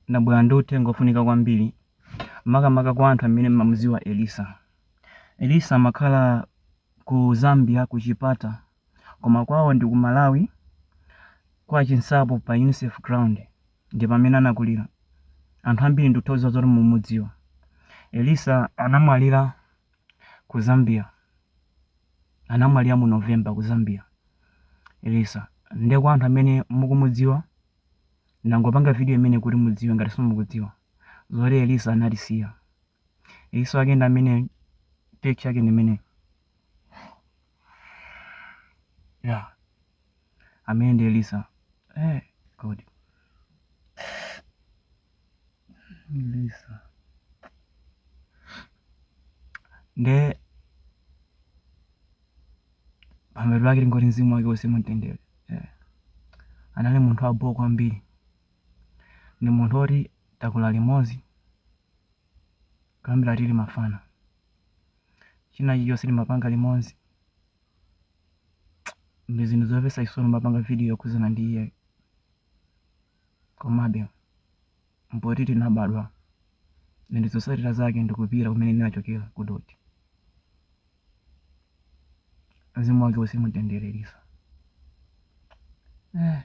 Ndabwera ndi uthenga ofunika kwambiri makamaka kwa anthu amene mmamudziwa Elisa. Elisa amakhala ku Zambia ku Chipata koma kwawo ndi ku Malawi kwa Chinsapo pa Unicef ground ndi pamene anakulira. Anthu ambiri ndikutha kudziwa zoti mumudziwa. Elisa anamwalira ku Zambia. Anamwalira mu November ku Zambia. Elisa nde kwa anthu amene mukumudziwa Ndangopanga video imeneyi kuti mudziwe ngati simukudziwa zoti Elisa anatisiya. Elisa wake ndi amene picture yake ndi imeneyi. Yeah. Amene ndi Elisa. Eh, God. Elisa. Nde pamapeto pake tingoti mzimu wake uuse mumtendere. Yeah. Anali munthu wabho kwambiri. Ndi munthu woti takula limodzi kuyambira tili mafana. China chilichonse timapanga limodzi. Ndi zinthu zomvetsa chisoni kumapanga video yokhudzana ndi iye. Komabe mpoti tinabadwa ndi zotsatira zake ndikupita kumene ndinachokera ku dothi. Mzimu wake uuse mumtendere Elisa. Eh.